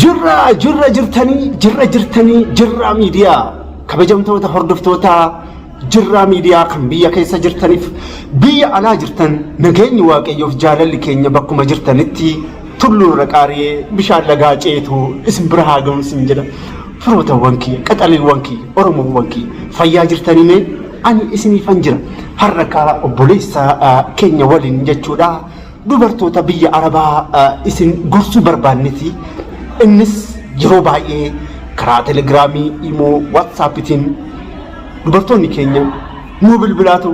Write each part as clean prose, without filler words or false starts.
Jirra jirra jirtanii jirra jirtanii jirraa miidiyaa kabajamtoota hordoftoota jirraa miidiyaa kan biyya keessa jirtaniif biyya alaa jirtan nageenyi waaqayyoof jaalalli keenya bakkuma jirtanitti tulluu irra qaariyee bishaan lagaa ceetu isin bira haa ga'u isin jedha firootawwan kiyya qaxaleewwan kiyya oromoowwan kiyya fayyaa jirtanii mee ani isiniifan jira har'a kaa obboleessa keenya waliin jechuudha dubartoota biyya Arabaa isin gorsuu barbaanneti. Innis yeroo baay'ee karaa telegiraamii, imoo, waatsaappitiin dubartoonni keenya nuu bilbilaatu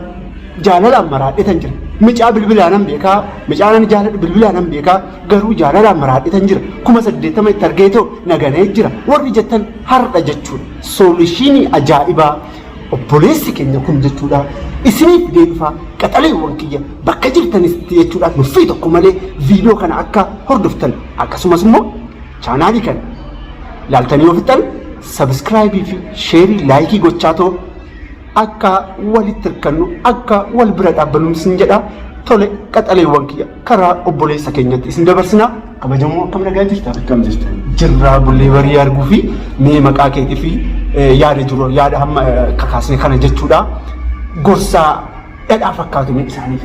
jaalalaan maraadhetan jira. Micaa bilbilaa nan beekaa, micaa nan jaaladhu bilbilaa nan beekaa, garuu jaalalaan maraadhetan jira. 80,000 itti argeetoo naganee jira. Warri jettan har'a jechuudha. Soolishiinii ajaa'ibaa Obboleessi keenya kun jechuudha isiniif fidee dhufa qaxaleewwan kiyya bakka jirtanitti jechuudha nuffii tokko malee viidiyoo kana akka hordoftan akkasumas immoo chaanaalii kana laaltanii yoo fixxan sabiskiraayibii fi sheerii laayikii gochaa too akka walitti hirkannu akka wal bira dhaabbannu isin jedha tole qaxaleewwan kiyya karaa obboleessa keenyatti isin dabarsina. Kabajamoo akkam nagaa jirta? Akkam jirta? Jirraa bullee barii arguu fi mee maqaa keetii fi yaada jiru yaada hamma kakaasne kana jechuudha. Gorsaa dhadhaa fakkaatu mee isaaniif.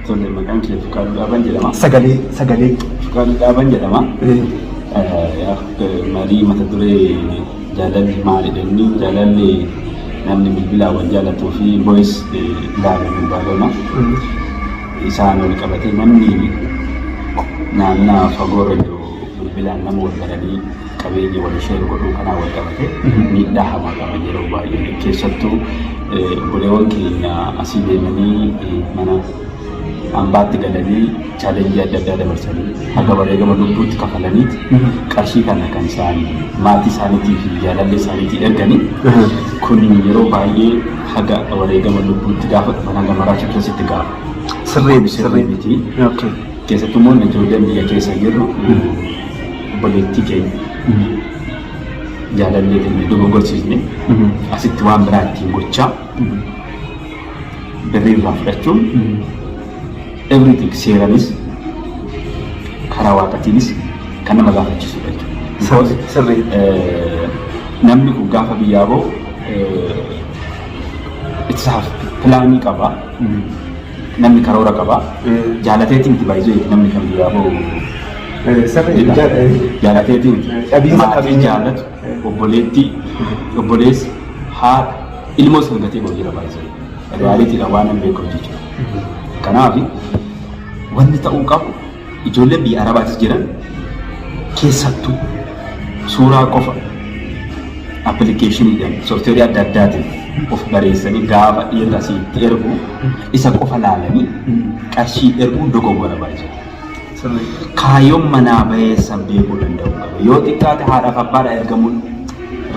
Tole, maqaan kee Fiqaaduu Dhaaban jedhama. Sagalee sagalee. Fiqaaduu Dhaaban jedhama. Marii mata duree jaalalli maalidha inni jaalalli namni bilbilaan wal jaalatuu fi voice ilaalu bilbaaloona. Isaan wal qabatee namni naannaa fagoorra jiru bilbilaan nama wal baranii qabeenya wal share godhuu kanaan wal qabatee miidhaa hamaa qaba yeroo baay'ee keessattuu obboleewwan keenya asii deemanii mana ambaatti galanii challenge adda addaa dabarsanii haga wareegama lubbuutti kafalaniiti qarshii kana kan isaan maatii isaaniitii fi jaalallee isaaniitii erganii kun yeroo baay'ee haga wareegama lubbuutti gaafa dhufan haga maraacha keessatti gaafa. Sirrii Sirrii miti. Keessattuu immoo ijoolleen biyya keessa jirru obboleettii keenya jaalallee keenya dogoggorsiisne asitti waan biraa ittiin gochaa birrii irraa fudhachuun everything seeranis karaa waaqatiinis kan nama gaafachiisudha jechuudha. Sirrii. Namni kun gaafa biyyaa bahu isaaf plan qaba. Namni karoora qaba. Jaalateetii miti baay'ee namni kan biyyaa bahu. Sirrii. Jaalateetii miti. Dhabiinsa Maatii qabeenya. jaalatu, obboleettii, obboleessa, haadha, ilmoo sangatee bahu jira baay'ee. Realitydha waan an beeku jechuudha. Kanaaf wanni ta'uu qabu ijoolleen biyya Arabaatis jiran keessattuu suuraa qofa applicationiidhaan software adda addaatiin of bareessanii gaafa dhiirri asitti ergu isa qofa laalanii qarshii erguu dogoggora baay'ee. Kaayyoon manaa baheessan beekuu danda'u qaba. Yoo xiqqaate haadhaaf abbaadhaa ergamuun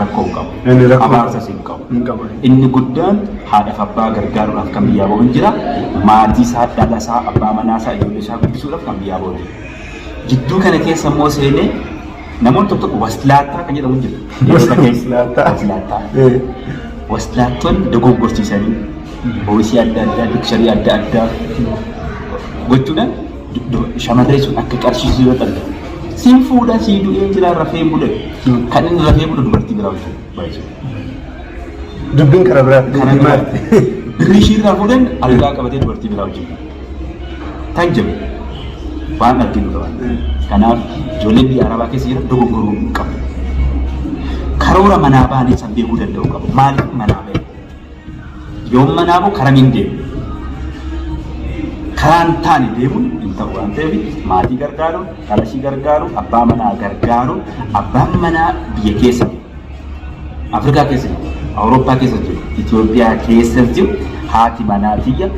rakkoo hin qabu. Inni rakkoo Abaarsas hin qabu. Hin qabu. Inni guddaan haadhaaf abbaa gargaaruudhaaf kan biyyaa bahu hin jira. Maatii isaa, dhala isaa, abbaa manaa isaa, ijoollee isaa guddisuudhaaf kan biyyaa bahu jira. Jidduu kana keessa immoo seenee namoonni tokko tokko waslaattaa kan jedhamu jira. Waslaattaa. Waslaattaa. Waslaattoonni dogoggorsiisanii voice adda addaa, picture adda addaa gochuudhaan shamarree sun akka qarshiisuu yoo argamu. Siin fuudha sii du'ee jira rafee bulan. Kan inni rafee bulu dubartii biraa wajjin baay'isu. Dubbiin karaa biraatti Kana dubbii biraa maali? Birrii ishii irraa fuudhan algaa qabatee dubartii biraa wajjin. Tan jedhu waan arginu qaban. Kanaaf ijoolleen biyya Arabaa keessa jiran dogoggoruu hin qabu. Karoora manaa baanii san beekuu danda'u qabu. Maaliif manaa bahe? Yoom manaa bahu karamiin deemu? Karaan taane deemuun hin ta'u waan ta'eef maatii gargaaru, dhala ishii gargaaru, abbaa manaa gargaaru, abbaan manaa biyya keessa jiru. Afrikaa keessa jiru, Awurooppaa keessa jiru, Itoophiyaa keessa jiru, haati manaa tiyya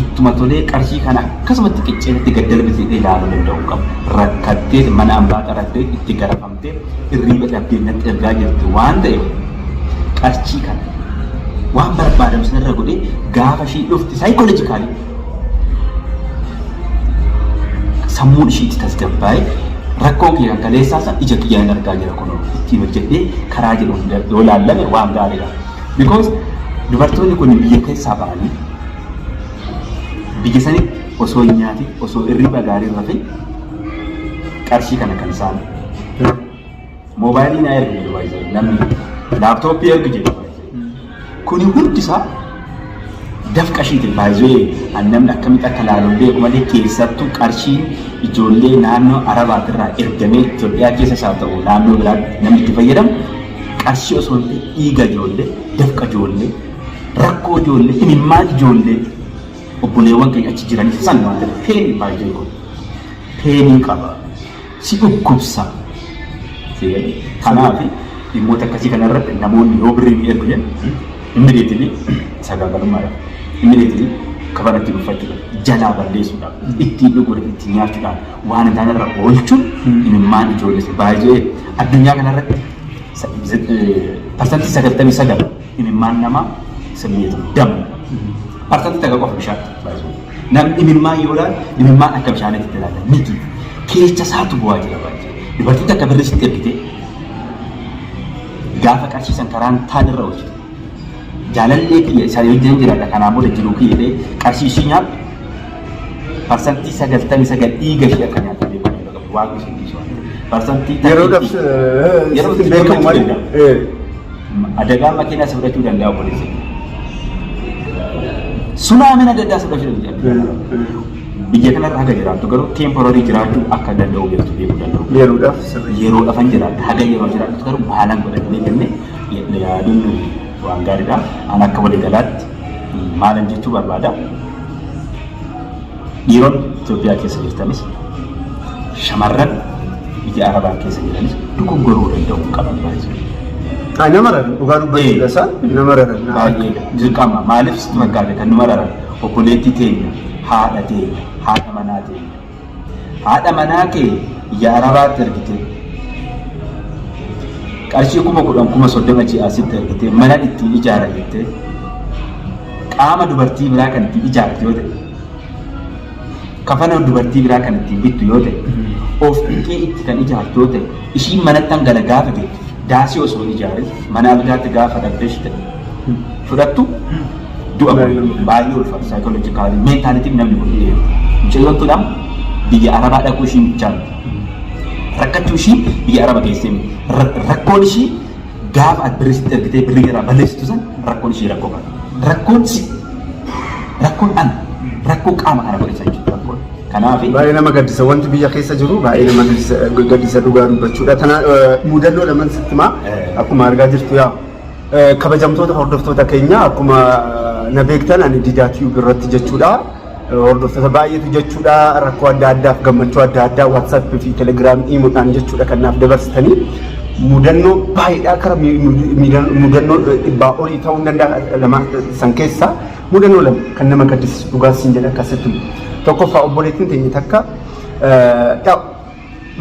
ittuma tolee qarshii kana akkasumatti qicceetti gad darbitee ilaaluu danda'u qabu. Rakkattee mana ambaa xaraddee itti garafamtee irriiba dhabdee natti ergaa jirti waan ta'eef qarshii kana waan barbaadamu sanarra godhee gaafa ishii dhufti psychologically sammuun ishiitti tasgabbaa'ee rakkoon kee kan kaleessaa san ija kiyyaan argaa jira kunoo ittiin hojjedhee karaa jedhu yoo laallame waan gaariidha. Because dubartoonni kun biyya keessaa ba'anii biyya sanitti osoo hin nyaatin osoo irriba gaarii rafin qarshii kana kan isaan Moobaayilii naa ergu jedhu baay'ee namni laaptooppii ergu jedhu baay'ee. Kuni hundi isaa dafqa ishiitiin baay'ee an namni akkamitti akka laaluun beeku malee keessattuu qarshiin ijoollee naannoo Arabaatirraa ergamee Itoophiyaa keessa isaa ta'u naannoo biraatti namni itti fayyadamu qarshii osoo hin ta'in dhiiga ijoollee, dafqa ijoollee, rakkoo ijoollee, imimmaan ijoollee obboleewwan keenya achi jiranii san waan ta'eef pain baay'ee kun pain qaba. Si dhukkubsa. Kanaaf dhimmoota akkasii kanarratti namoonni yoo birrii ni ergu jedhu immediately sagaagalummaadhaaf, immediately kafana ittiin uffachuudhaaf, jalaa balleessuudhaaf, ittiin dhuguudhaaf, ittiin nyaachuudhaaf waan hin taane irra oolchuun imimmaan ijoollee baay'ee addunyaa kanarratti 99% imimmaan namaa simmeetu damma. 1% qofa bishaan baay'ee. Namni imimmaan yoo ilaalu imimmaan akka bishaaniitti ilaala miti. Keessa isaatu bu'aa jira baay'ee. Dubartiin takka birrii sitti ergite gaafa qarshii san karaan taan irra oolchitu. Jaalallee kiyya isaa wajjin jiraadha kanaan booda jiruu kiyya jedhee qarshii ishii nyaattu 99% dhiiga ishee akka nyaattu beekuu danda'u qabdi. Waaqni ishee dhiisu waan ta'eef. Parsantii Yeroodhaaf Yeroo sitti beekamu malee. Adagaan makiinaa si fudhachuu danda'a obboleessa. Tsunamiin adda addaa si fudhachuu danda'a. Biyya kanarra haga jiraattu garuu temporary jiraachuu akka danda'u beektu beekuu danda'u. Yeroodhaaf sirrii. Yeroo dhafan jiraata haga yeroo jiraattu garuu maalan godhannee jennee yaaduun waan gaariidha. An akka waliigalaatti maalan jechuu barbaada. Dhiironni Itoophiyaa keessa jirtanis shamarran biyya Arabaa keessa jiranis dogoggoruu danda'u qaban baay'ee. Ay, nama raran dhugaa dubbachuudha isaan nama raran. Baay'ee dirqama maaliif sitti fakkaate kan nu mararan obboleettii teenya haadha teenya haadha manaa teenya haadha manaa kee biyya Arabaatti ergite qarshii 10,000 30,000 ji'aa sitti ergite mana ittiin ijaara jettee qaama dubartii biraa kan ittiin ijaartu yoo ta'e kafana dubartii biraa kan ittiin bittu yoo ta'e of dhiqee itti kan ijaartu yoo ta'e ishiin manatti hangala gaafa jettu daasii osoo hin ijaarin mana algaatti gaafa dhabdee ishee fudhattu du'a baay'ee ulfaata psychologically mentalityn namni kun dhiyeeru. Mucayyoon tun amma biyya Arabaa dhaquu ishii bichaa miti. Rakkachuu ishii biyya Araba geessee miti. Rakkoon ishii gaafa ati birrii sitti ergitee birrii irraa balleessitu san rakkoon ishii rakkoo kana. Rakkoon si rakkoon an rakkoo qaama kana godhe san jechuudha rakkoon. Kanaaf Baay'ee nama gaddisa wanti biyya keessa jiru baay'ee nama gaddisa dhugaa dubbachuudha. Tana mudannoo laman sitti himaa akkuma argaa jirtu yaa kabajamtoota hordoftoota keenya akkuma na beektan ani Didaa Tube irratti jechuudha. Hordoftoota baay'eetu jechuudha rakkoo adda addaaf gammachuu adda addaa WhatsApp fi Telegram imoodhaan jechuudha kan naaf dabarsitanii mudannoo baay'eedha kara mudannoo dhibbaa olii ta'uu hin danda'a lama san keessaa mudannoo lama kan nama gaddisiisu dhugaa siin jedha akkasitti. Tokkoffaa obboleettiin teenya takka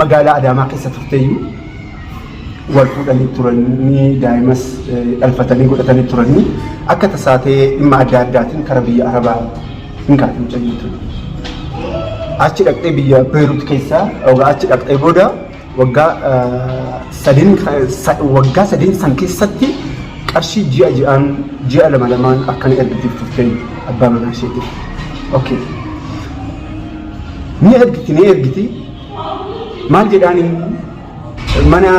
magaalaa Adaamaa keessa turteeyyuu wal fuudhanii turanii daa'imas dhalfatanii godhatanii turanii akka tasaa ta'ee dhimma adda addaatiin kara biyya Arabaa hin kaate mucayyoon tun. Achi dhaqxee biyya Beerut keessaa achi dhaqxee booda waggaa sadeen waggaa sadeen san keessatti qarshii ji'a ji'aan ji'a lama lamaan akkana ergitiif turte abbaa manaa isheetiif. Okay. Ni ergiti ni ergiti maal jedhaan mana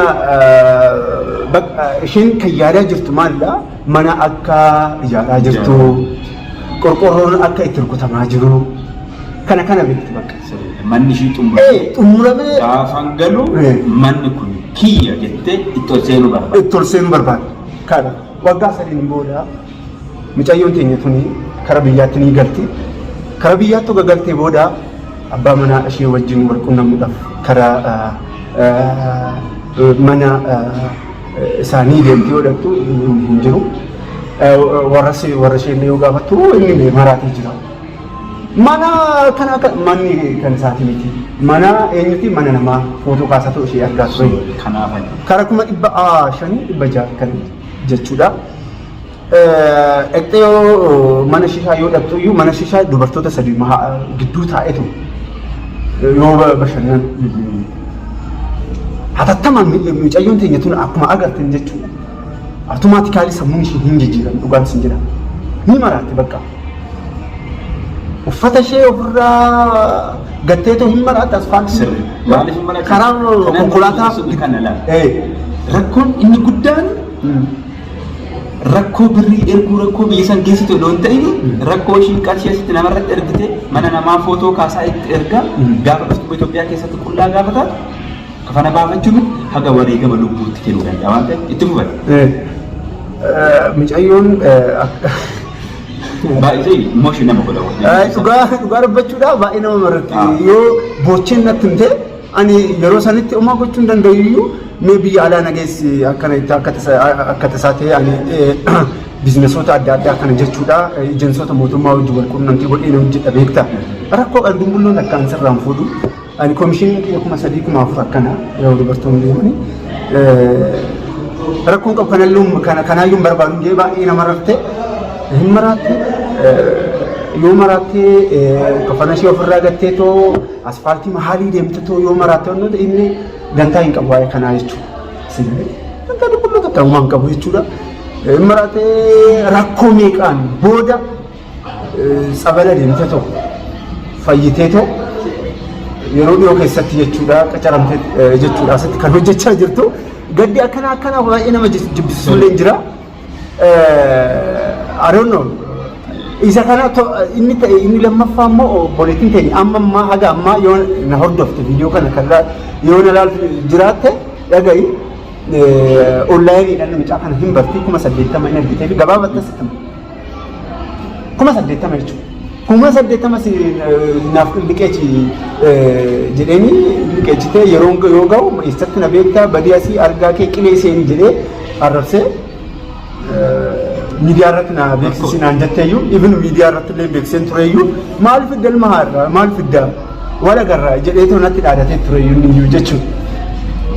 isheen kan yaadaa jirtu maalidha mana akka ijaaraa jirtu qorqorroon akka itti rukutamaa jiru kana kana beekti bakka. Manni ishii xumuramee Xumuramee gaafan galu manni kun kiyya jettee itti ol seenuu barbaada. Itti ol seenuu barbaada. Kana waggaa sadiin booda mucayyoon teenya tuni kara biyyaatti ni galti. Kara biyyaatti oga galtee booda abbaa manaa ishee wajjin wal qunnamuudhaaf kara mana isaanii deemtee yoo dhaqxu hin jiru. Warra ishee illee yoo gaafattu inni maraatee jira. Mana kana akka manni kan isaati miti. Mana eenyuti mana namaa footoo kaasatu ishee argaa ture. Kanaaf Kara 500,000, 600 kan jechuudha. Dhaqxee yoo mana shishaa yoo dhaqxu iyyuu mana shishaa dubartoota sadi gidduu taa'etu yoo bashannan. Hatattamaan mucayyoon teenya tun akkuma agartan jechuudha. Automatically sammuun ishee hin jijjiiramu dhugaan sin jedha. Ni maraatti bakka. Uffata ishee ofirraa gatteetoo hin maraatti asfaaltii. Sirri. Maaliif hin maraatti? Karaa Kanan konkolaataa. Kana laala. Rakkoon inni guddaan rakkoo birrii erguu, rakkoo biyya san geessitu odoo hin ta'in, rakkoo ishiin qarshii asitti namarratti ergite mana namaa footoo kaasaa itti ergaa, gaafa dhuftu Itoophiyaa keessatti qullaa gaafa taatu kafana baafachuu miti, haga wareegama lubbuutti kennuu danda'a waan ta'eef itti fufate. Mucayyoon Baay'ee emotion nama godha. Dhugaa dubbachuudhaaf baay'ee nama maratti. Yoo boocheen natti himte, ani yeroo sanitti homaa gochuu hin danda'u iyyuu. Mee biyya alaa nageessi akkana itti akka tasaa ta'e, ani businessoota adda addaa kana jechuudha, ejensoota mootummaa wajjin wal quunnamtii godhee na hojjedha, beektaa. Rakkoo kan dumbulloon akka an sirraan fuudhu, ani commissioniin kiyya 3000, 4000 akkana yeroo dubartoonni deemani. Rakkoon qabu kanallee kana kanaayyuu hin barbaadu jedhee baay'ee nama rarte hin maraatte. Yoo maraattee kafana ishee ofirraa gattee too asfaaltii mahaalii deemte too yoo maraatte, wantoota inni dantaa hin qabu waa'ee kanaa jechuudha. Singalee dantaa qulqulluu takka uumaa hin qabu jechuudha. Hin maraattee, rakkoo meeqaan booda tsabala deemte too fayyitee too yeroo dhiyoo keessatti jechuudha qacaramte jechuudha asitti kan hojjechaa jirtu. Gaddi akkanaa akkanaa baay'ee nama jibbisiisu illee jira. I don't know. Isa kana inni ta'e, inni lammaffaa immoo obboleettiin teenya amma ammaa haga ammaa yoo na hordofte, viidiyoo kana kan yoo na ilaaltu jiraatte, dhaga'i, onlineiidhaan mucaa kana hin barti, 80,000 hin argitee fi gabaabatti asitti 80,000 jechuudha. 80,000 si naaf liqeechi jedheeni liqeechitee, yeroo yoo ga'u eessatti na beektaa, badii asii argaa kee qilee seeni jedhee arrabsee, miidiyaa irratti na beeksisi naan jetteeyyuu, even miidiyaa irratti illee beeksiseen tureeyyuu, maal fidda ilma haadha, maal fidda wal agarraa jedheetoo natti dhaadatee tureeyyuu inni iyyuu jechuudha.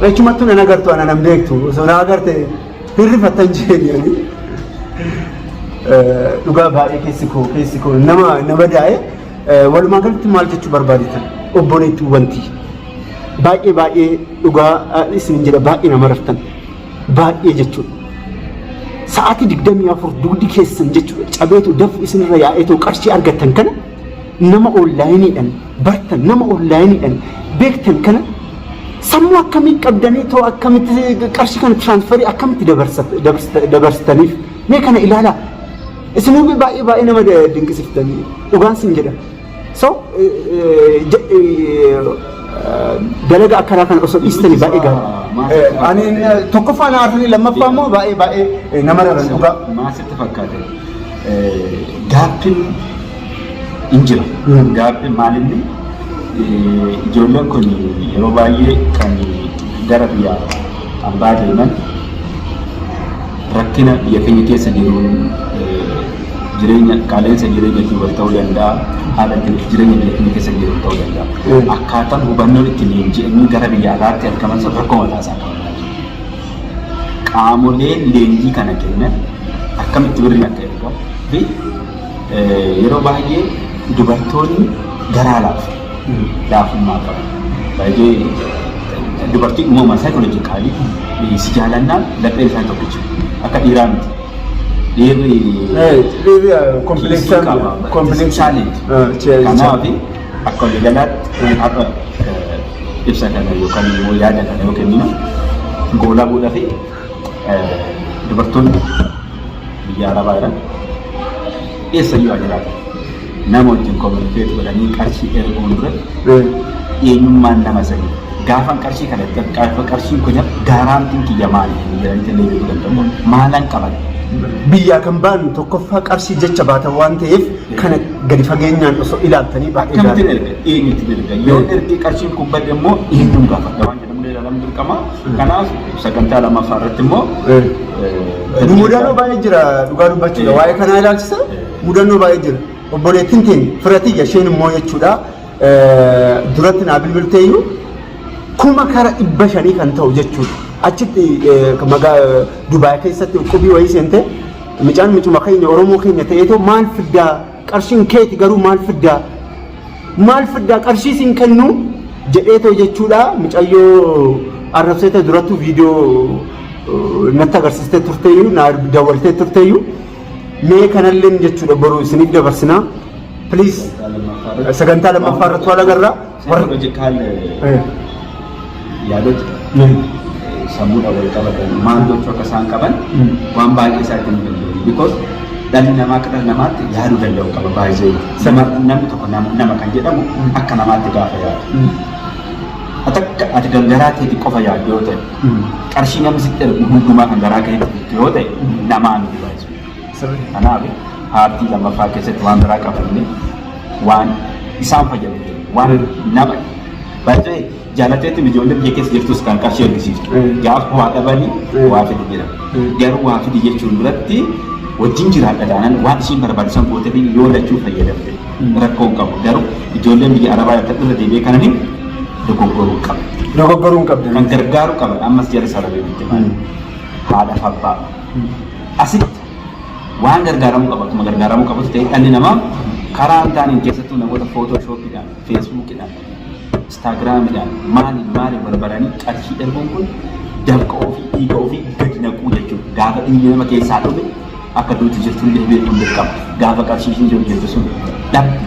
Jechumattuu nan agartu, ana nan beektu, osoo na agarte hirrifattan jeeni. Dhugaa baay'ee keessi koo nama daa'e. Walumaa galatti maal jechuu barbaadetan, obboleettii, wanti baay'ee baay'ee dhugaa isin jedha, baay'ee nama raftan baay'ee jechuudha. Sa'aatii 24 dugdi keessan jechuudha cabeetu dafu isinirra yaa'eetoo qarshii argattan kana nama onlineiidhaan bartan, nama onlineiidhaan beektan kana sammuu akkamii qabdanii too akkamitti qarshii kana transferii akkamitti dabarsitaniif, mee kana ilaalaa. Isinuu baay'ee baay'ee nama dinqisiiftanii, dhugaan sin jedha. So dalaga akkanaa kana osoo dhiistanii baay'ee gaarii. Ani tokkoffaa na aarsanii, lammaffaa immoo baay'ee baay'ee nama raran dhugaa. Maal sitti fakkaate? Gaaffiin hin jira. Gaaffiin maalinni ijoolleen kun yeroo baay'ee kan gara biyya hambaa deeman rakkina biyya keenya keessa jiruun, jireenya qaala'insa jireenyatiin wal ta'uu danda'a, haala jireenya biyya keenya keessa jiru ta'uu danda'a. Akkaataan hubannoon itti leenji'anii gara biyya alaatti argaman sun rakkoo mataa isaa qaba. Qaamoleen leenjii kana kennan akkamitti birriin akka ergamu fi yeroo baay'ee dubartoonni garaa laafu, laafummaa qabu. Baay'ee dubartiin uumamaan psychologically si jaalannaan lapheen isaanii tokkicha, akka dhiiraa miti. Dhiirri Complexaa qaba. Complexaa. Challenge. Kanaaf akka waliigalaatti har'a ibsa kana yookaan immoo yaada kana yoo kenninu goolabuudhaa fi dubartoonni biyya Arabaa jiran eessayyuu haa jiraatan, nama wajjin communicate godhanii qarshii erguun dura eenyummaan nama sanii, gaafan qarshii kana gaafa qarshiin kun guaranteein kiyya maali jedhanii illee beekuu danda'u. Maalan qaban? Biyyaa kan ba'an tokkoffaa qarshii jecha baatan waan ta'eef, kana gadi fageenyaan osoo ilaaltanii baay'ee Akkamittiin gaariidha. erga? Eenyutti erga? Yoo ergee qarshiin kun bade immoo eenyuun gaafadha waan jedhamu ilaalamu dirqama. Kanaaf sagantaa lammaffaa irratti immoo Mudannoo baay'ee jira, dhugaa dubbachuudha. Waa'ee kanaa ilaalchisa mudannoo baay'ee jira. Obboleettiin teenya firatiyya isheen immoo jechuudha duratti naa bilbilteeyyuu 500,000 kan ta'u jechuudha. Achitti magaa Dubaay keessatti qubii wayii seente, mucaan mucuma keenya Oromoo keenya ta'eetoo, maal fiddaa, qarshiin keeti garuu, maal fiddaa, maal fiddaa, qarshii siin kennu jedheetoo jechuudha mucayyoo arrabseeta. Durattuu viidiyoo natti agarsiistee turteeyyuu, na dawwaltee turteeyyuu. Mee kanallee jechuudha boru isiniif dabarsinaa. Please sagantaa lammaffaa irratti wal agarra. Warra Psychological yaadota sammuudhaan wal qabatan maal gochuu akka isaan qaban waan baay'ee isaa itti danda'u. Because dhalli namaa akka dhala namaatti yaaduu danda'u qaba baay'ee. Namni tokko nama kan jedhamu akka namaatti gaafa yaadu. Ati akka ati kan garaa keetti qofa yaaddu yoo ta'e, qarshii namni sitti ergu hundumaa kan garaa keetti bittu yoo ta'e, namaa miti baay'ee. Kanaaf part lammaffaa keessatti waan biraa qabanne, waan isaan fayyadu, waan nama baay'ee jaalateetti ijoollee biyya keessa jirtus kan qarshii argisiistu. Gaafa waa dhabanii waa fidi jedhama. Garuu waa fidi jechuun duratti wajjin jiraadha taanaan waan ishiin barbaachisan gootee yoo lachuu fayyadamte rakkoo hin qabu. Garuu ijoolleen biyya Arabaa irra deebi'ee kananiin dogoggoruu qaba. Dogoggoruu hin qabdu. Kan gargaaruu qaban ammas jara sararee bitti maali? Haadha fi abbaa. Asitti waan gargaaramuu qaba, akkuma gargaaramuu qabutu ta'e, dhalli namaa karaa hin taaneen, keessattuu namoota Photoshoppiidhaan, Facebookiidhaan, Instagramiidhaan, maaliin maaliin barbaadanii qarshii erguun kun dafqa ofii, dhiiga ofii gadi naquu jechuudha. Gaafa dhiigni nama keessaa dhume akka duuti jirtu illee beekuun dirqama. Gaafa qarshii isheen hojjettu sun dhabde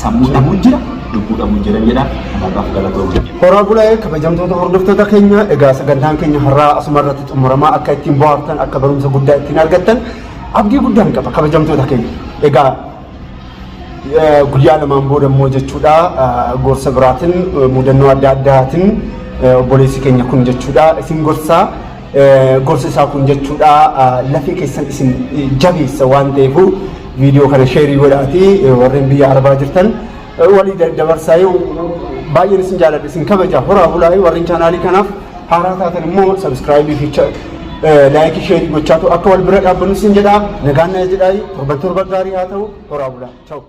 sammuu dhabuun jira, lubbuu dhabuun jira jedha. Kanaaf galatoomuu jedha. Horaa bulaa, kabajamtoota hordoftoota keenya. Egaa sagantaan keenya har'aa asuma irratti xumuramaa. Akka ittiin bohaartan, akka barumsa guddaa ittiin argattan abdii guddaan qaba, kabajamtoota keenya. Egaa guyyaa lamaan booda immoo jechuudha gorsa biraatiin, mudannoo adda addaatiin obboleessi keenya kun jechuudha isin gorsaa. Gorsi isaa kun jechuudha lafee keessan isin jabeessa waan ta'eef, viidiyoo kana share godhaatii warreen biyya arabaa jirtan walii dabarsaa. Baay'een isin jaaladha, isin kabaja. Horaa bulaa. Warreen chaanaalii kanaaf haaraa taatan immoo subscribe fi like, share gochaatu akka wal bira dhaabbannu isin jedha. Nagaan na jedhaa. Torban torban gaarii haa ta'u. Horaa bulaa, ciao.